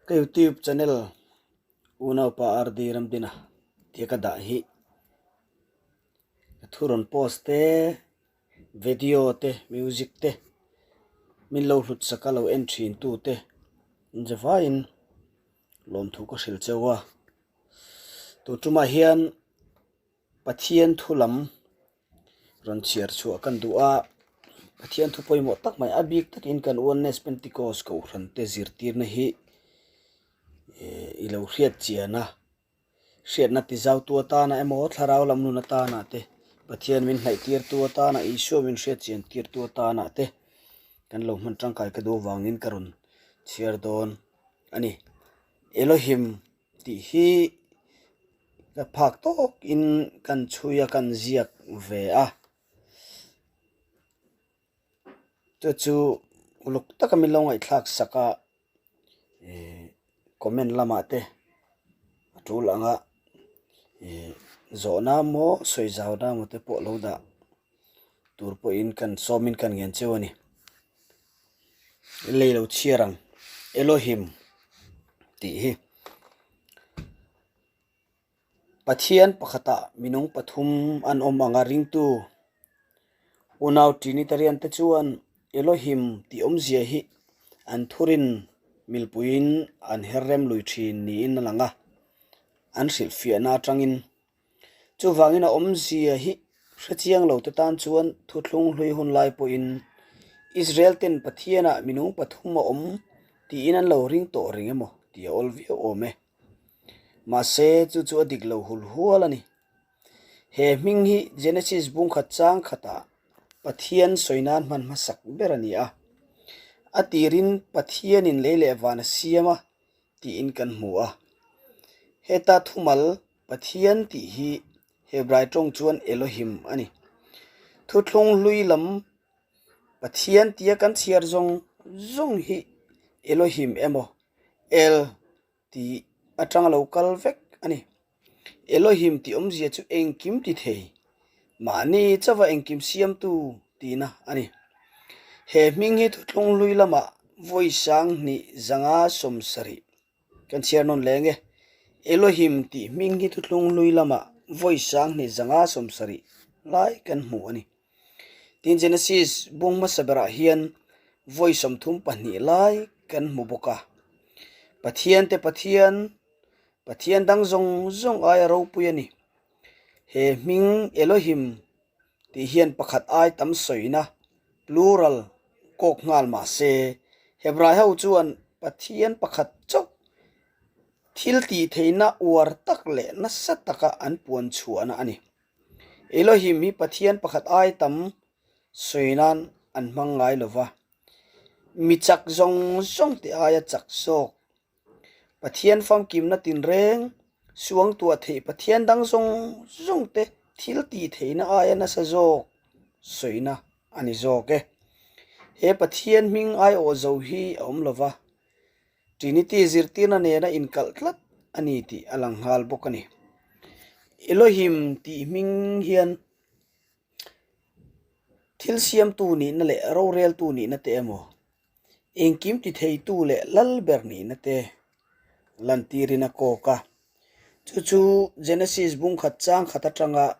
Ka YouTube channel Unaupa RD Ramdina tia ka dah hi ka thu rawn post te video te music te min lo hlut sak a lo en thin tu te inzavaiin lawmthu ka hrilh cheu a tun tumah hian Pathian thu lam rawn chhiar chhuah kan duh a, Pathian thu pawimawh tak mai a bik takin kan Oneness Pentecost kohhran te zirtirna hi eh i lo hriat chian a, hriatna ti zautu atana emaw thlarau lam nun atana te Pathian min hnaih tirtu atana Isua min hriat chian tirtu atana te kan lo hman tangkai ka duh avangin ka rawn chhiar dawn a ni. Elohim tih hi ka phak tawk in kan chhui a kan ziak ve a chu chu uluk taka min lo ngaihthlak sak a ihh comment lamah te a tul ang a ihh zawhna maw sawi zau na maw te pawh lo dah tur pawhin kan sawmin kan ngen cheu a ni. Lei lo chhiar ang Elohim tih hi Pathian pakhatah minung pathum an awm ang a ringtu unau Trinitarian te chuan Elohim tih awmzia hi an thurin milpuiin an her rem lui thin niin a lang a, an hrilhfiahna atangin Chuvangin a awmzia hi hrechiang lo te tan chuan thuthlung hlui hun lai pawhin Israel ten Pathianah minung pathum a awm tiin an lo ring tawh reng emaw tih a awl viau awm e. Mahse chu chu a dik lo hul hual a ni. He hming hi Genesis bungkhat chang khatah Pathian sawi nan hman hmasak ber a ni a. A tirin Pathianin lei leh van a siam a tiin kan hmu a. Heta thumal Pathian tih hi Hebrai tawng chuan Elohim a ni. Thuthlung hlui lam Pathian tia kan chhiar zawng zawng hi Elohim emaw El tih atanga lo kal vek a ni. Elohim tih awmzia chu engkim ti thei, mahni chauha engkim siamtu tihna a ni. He hming hi thuthlung hlui lamah vawi 2570 Kan chhiar nawn leng e. Elohim tih hming hi thuthlung hlui lamah vawi 2570 lai kan hmu a ni. Tin Genesis bung hmasa berah hian vawi 32 lai kan hmu bawk a. Pathian te Pathian, Pathian dang zawng zawng aia ropui a ni. He hming Elohim tih hian pakhat ai tam sawina, plural, kawk nghal mah se, Hebrai ho chuan Pathian pakhat chauh thil tih theihna uar tak leh nasa taka an puan chhuahna a ni. Elohim hi Pathian pakhat ai tam sawi nan an hmang ngai lo va, mi chak zawng zawng te aia chak zawk Pathian famkimna tinreng suangtuah theih Pathian dang zawng zawng te thil tih theihna aia nasa zawk sawina a ni zawk e. He Pathian hming aiawh zo hi a awm lova, Trinity zirtirna nena inkalh tlat a ni tih a lang nghal bawk a ni. Elohim tih hming hian thil siamtu nihna leh roreltu nihna te emaw, Engkim ti theitu leh lal ber nihna te lantirin a kawk a. Chu chu Genesis bung khat chang khat atanga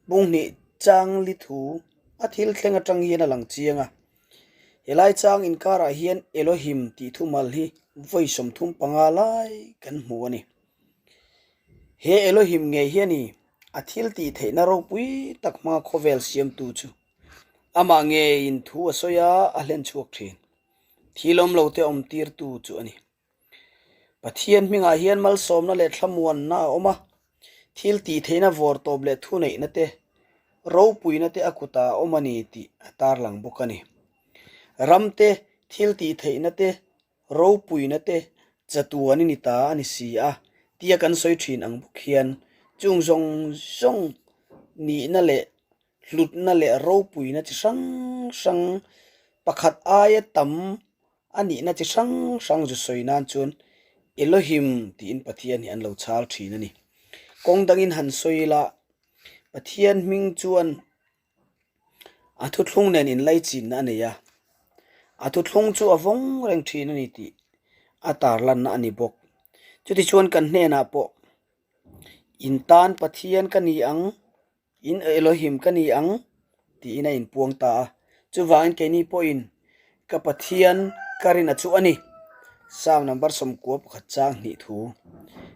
bung hnih chang li thu a thil thleng atang hian a lang chiang a. Helai chang inkarah hian Elohim tih thumal hi vawi 35 lai kan hmu a ni. He Elohim ngei hi a ni a thil tih theihna ropui tak hmanga khawvel siamtu chu. Amah ngeiin thu a sawi a, a hlen chhuak thin. Thil awm lo te awm tirtu chu a ni. Pathian hmingah hian malsawmna leh thlamuanna a awm a, thil tih theihna vawr tawp leh thuneihna te, ropuina te a kutah a awm a ni tih a tarlang bawk a ni. Ram te, thil tih theihna te, ropuina te chatuan i ni ta a ni si a tia kan sawi thin ang bawk hian chung zawng zawng nihna leh hlutna leh ropuina chi hrang hrang pakhat aia tam a nihna chi hrang hrang zu sawi nan chuan Elohim tiin Pathian hi an lo chhal thin a ni. Kawng dangin han sawi ila Pathian hming chuan A thuthlung nen inlaichinna a nei a, a thuthlung chu a vawng reng thin a ni tih. a tarlanna a ni bawk. Chutichuan kan hnenah pawh, In tan Pathian ka ni ang, in Elohim ka ni ang, tiin a inpuang ta a. Chuvangin keini pawhin ka Pathian ka rina chu a ni. Psalm number 91 chang hnih thu.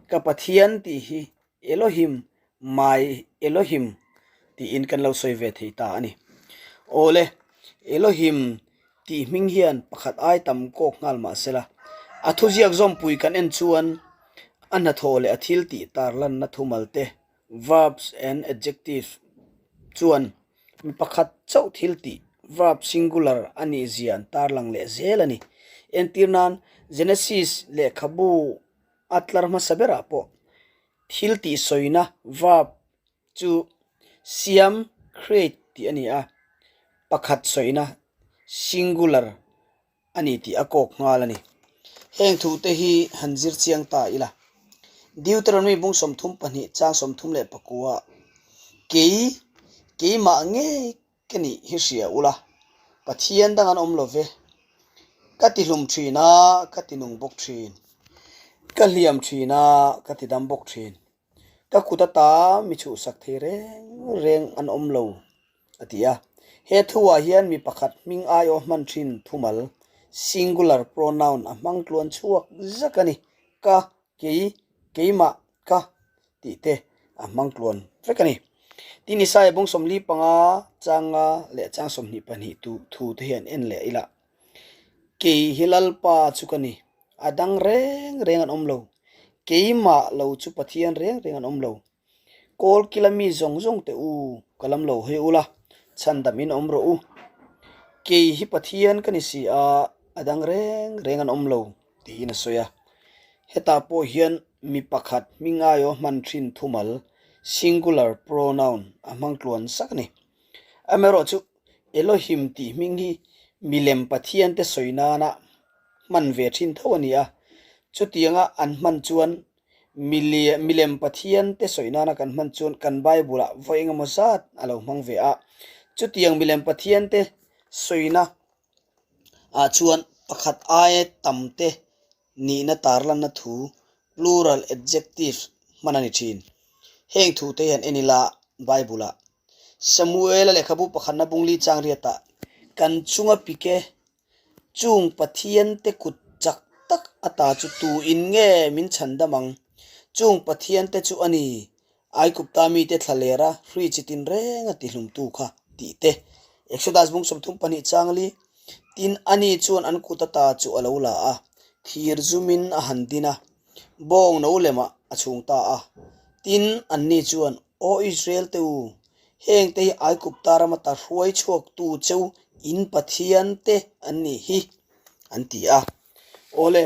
Ka Pathian tih hi Elohim, my Elohim tiin kan lo sawi ve thei ta a ni. Awle, Elohim tih hming hian pakhat ai tam kawk nghal mah sela, a thuziak zawmpui kan en chuan a hnathawh leh a thil tih tarlanna thumal te, verbs and adjectives, chuan mi pakhat chauh thil tih, verb singular, a nih zia an tarlang leh zel a ni. Entir nan, Genesis lehkhabu a tlar hmasa berah pawh thil tih sawina, verb, chu siam, create, tih a ni a, pakhat sawina, singular, a ni tih a kawk nghal a ni. Heng thute hi han zir chiang ta ila. Deuteronomy bung 32 chang 34 Kei, keimah ngei ka nih hi hria ula, Pathian dang an awm lo ve. Ka ti hlum thin a, ka ti nung bawk thin. Ka hliam thin a, ka ti dam bawk thin. Ka kut ata mi chhuhsak thei reng reng an awm lo, a ti a. He thuah hian mi pakhat hming aiawh hman thin thumal, singular pronoun, a hmang tluan chhuak zak a ni. Ka, kei, keimah, ka tih te a hmang tluan vek a ni. Tin, Isaiah bung 45 changa leh chang 22 tu thu te hian en leh ila. Kei hi Lalpa chu ka ni, a dang reng reng an awm lo. Keimah lo chu Pathian reng reng an awm lo. Kawl kila mi zawng zawng te u, ka lam lo hawi ula, chhandam in awm rawh u. Kei hi Pathian ka ni si a, a dang reng reng an awm lo, tiin a sawi a. Hetah pawh hian mi pakhat hming aiawh hman thin thumal, singular pronoun, a hmang tluan sak a ni. Amaherawhchu, Elohim tih hming hi milem pathiante sawi nana hman ve thin tho a ni a, chutianga an hman chuan milem pathiante sawi nana kan hman chuan kan Bible-ah vawi engemaw zat a lo hmang ve a, chutiang milem pathiante sawina ah chuan pakhat aia tam te nihna tarlanna thu, plural adjective, hman a ni thin. Heng thute hian en ila Bible-ah Samuel-a lehkhabu pakhatna bungli chang riatah kan chunga pike chung Pathiante kut chak tak ata chu tuin nge min chhan dam ang? Chung Pathiante chu a ni, Aigupta mite thla lera hri chi tinreng a tihlumtu kha tih te. Exodus bung 32 chang li, Tin, ani chuan an kut ata chu a lo la a, thir zumin a han din a, bawng no lemah a chhung ta a. Tin, anni chuan, Aw Israel te u, heng te hi Aigupta ram ata hruai chhuaktu cheu in Pathian te an nih hi, an ti a. Awle,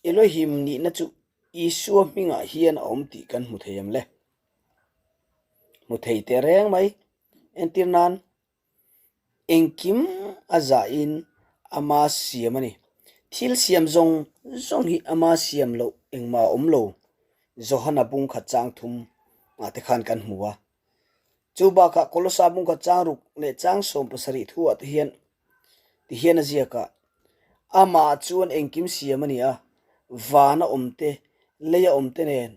Elohim nihna chu Isua hmingah hian a awm tih kan hmu thei em le? Hmu thei teh reng mai. Entir nan, engkim a zahin ama siam a ni. Thil siam zawng zawng hi ama siam loh engmah a awm lo. Johana bung khat chang thum ah te khan kan hmu a. Chu bakah Kolosa bung khat chang ruk leh chang 70 thu ah te hian ti hian a ziak a, Amah chuan engkim siam a ni a, vana awm te, leia awm te nen,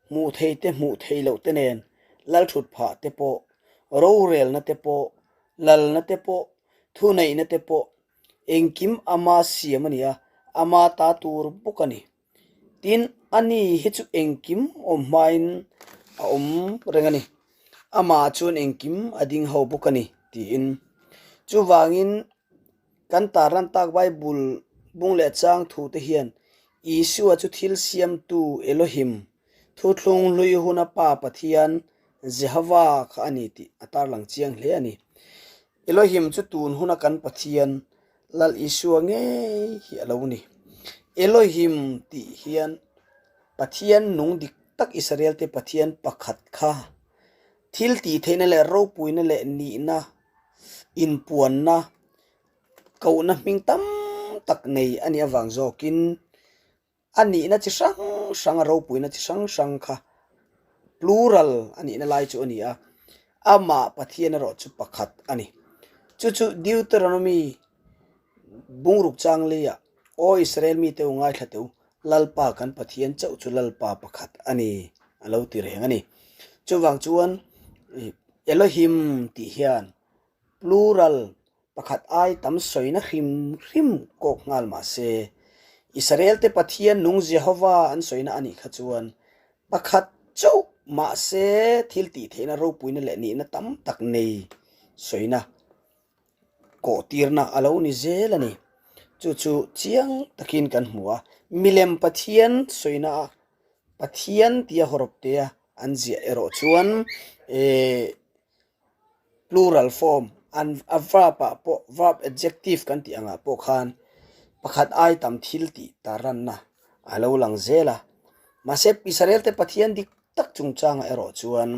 hmuh thei te hmuh theih loh te nen, lalthut phah te pawh, rorelna te pawh, lalna te pawh, thuneihna te pawh, engkim ama siam a ni a, ama ta tur bawk a ni. Tin, ani hi chu engkim awm hmain a awm reng a ni. Amah chuan engkim a ding ho bawk a ni, tiin. Chuvangin, kan tarlan tak Bible bung leh chang thute hian Isua chu thil siamtu Elohim, thuthlung hlui huna Pa Pathian, Jehova kha a ni tih a tarlang chiang hle a ni. Elohim chu tun huna kan Pathian, Lal Isua ngei hi a lo ni. Elohim tih hian Pathian nung dik tak Israel te Pathian pakhat kha thil tih theihna leh ropuina leh nihna, inpuanna, kohna hming tam tak nei a nih avang zawkin A nihna chi hrang hrang, a ropuina chi hrang hrang kha plural a nihna lai chu a ni a, amah Pathian erawh chu pakhat a ni. Chu chu Deuteronomy bungruk chang leiah, Aw Israel mite u ngaithla teh u, Lalpa kan Pathian chauh chu Lalpa pakhat a ni, a lo ti reng a ni. Chuvang chuan Elohim tih hian plural pakhat ai tam sawina hrim hrim kawk nghal mah se, Israel-te Pathian nung Jehova an sawina a nih kha chuan pakhat chauh mah se thil tih theihna ropuina leh nihna tam tak nei sawina kawhtirna a lo ni zel a ni. Chu chu chiang takin kan hmu a, milem Pathian sawina a Pathian tia hawrawptea an ziah erawh chuan eh plural form an a verb ah pawh verb adjective kan tih angah pawh khan pakhat ai tam thil tih tarlanna a lo lang zel a. Mahse Israel te Pathian dik tak chungchangah erawh chuan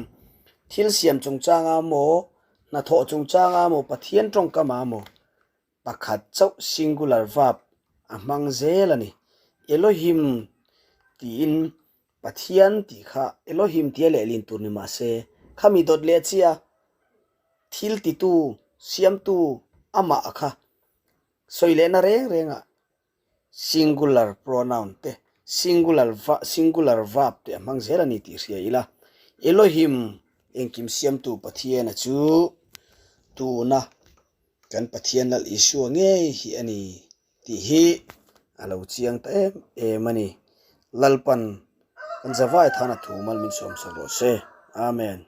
thil siam chungchanga maw hnathawh chungchanga maw Pathian tawngkama maw pakhat chauh singular verb a hmang zel a ni. Elohim tiin Pathian tih kha Elohim tia lehlin tur ni mah se, khami dawt leh chiah thil titu, siamtu amah kha sawi lehna reng rengah singular pronoun te, singular singular verb te a hmang zel a ni tih hria ila. Elohim engkim siamtu Pathiana chu tuna kan Pathian Lal Isua ngei hi a ni. Tih hi a lo chiang ta em em a ni. Lalpan kan zavai thana thu mal min sawmsak rawh se. Amen.